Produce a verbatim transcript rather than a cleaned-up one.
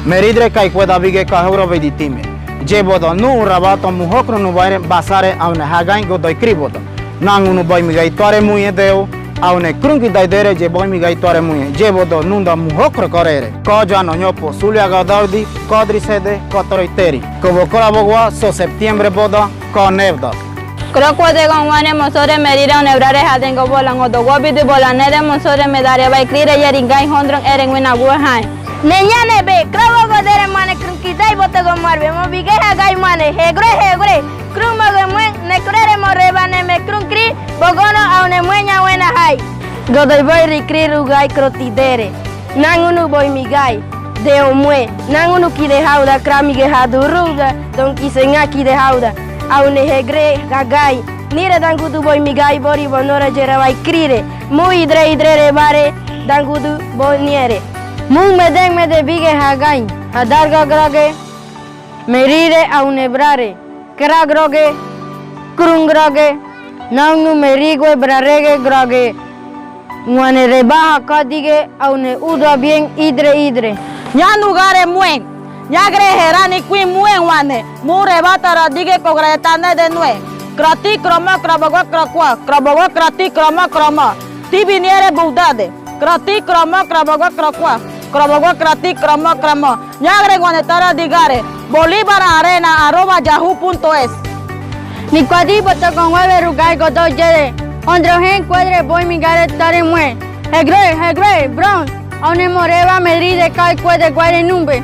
Meridre, kaikuédabi ge, kahewrabeidi time. Yéboda nuu rabata muhokrun nu baire, basare, awene hagain godoy kriboda. Nangunu Boimigai tuare muñe deo, awene krunki daidere ye Boimigai tuare muñe, yéboda nunda muhokro karere. Ka yano ñopo suliaga daudi, kadri sede, katarei teri. Kobokora bogua, so septiembre boda, ka nebda. Krokuade gonguane monsore Merire awene brare hadengo bola, ngo dogua bidi bola nede monsore, me daria bai krire yeri gain hondron ere nguina gue hain. Neña nebe, krobogo dere mane krunki dai botogo marbe, mo bige hagai mane, hegre, hegre, krun moge muen, nekrere mo reba ne me krun kri, bogono awene mueña wena hai. Godoy boi ri kri rugai kroti dere. Nangunu Boimigai, deo mue, nangunu kide hauda, kramige hadu ruda, donki seña kide hauda, awene hegre hagai, nire dangudu Boimigai bori bonora yera bai krire, mu idre idre rebare, dangudu boniere. Mu meden mede bige hagain, hadarga grage, Merire awene brare, kra grage, krun grage, nangunu Merigue brarege grage, nguane reba hakadige, awene uda bien idre idre. Ñanu gare muen, ñagre herani kui muen wane, mu rebata radige kogra etane de nue. Krati, kromo, krabogua, krokua, krabogua, krati, kromo, kromo. Ti biniere budade. Krati, kromo, krabogua, krokua, krabogua, krati, kromo, kromo. Ñagre nguane tara digare. Bolívar Arena, arroba yahoo punto es. Nikuadi botogo nguebe rugai godoy yere. Hondro hen kuedre Boimigare tare mue. Hegre, hegre, bron. Awene mo reba Merire kaikuede guaire numbe.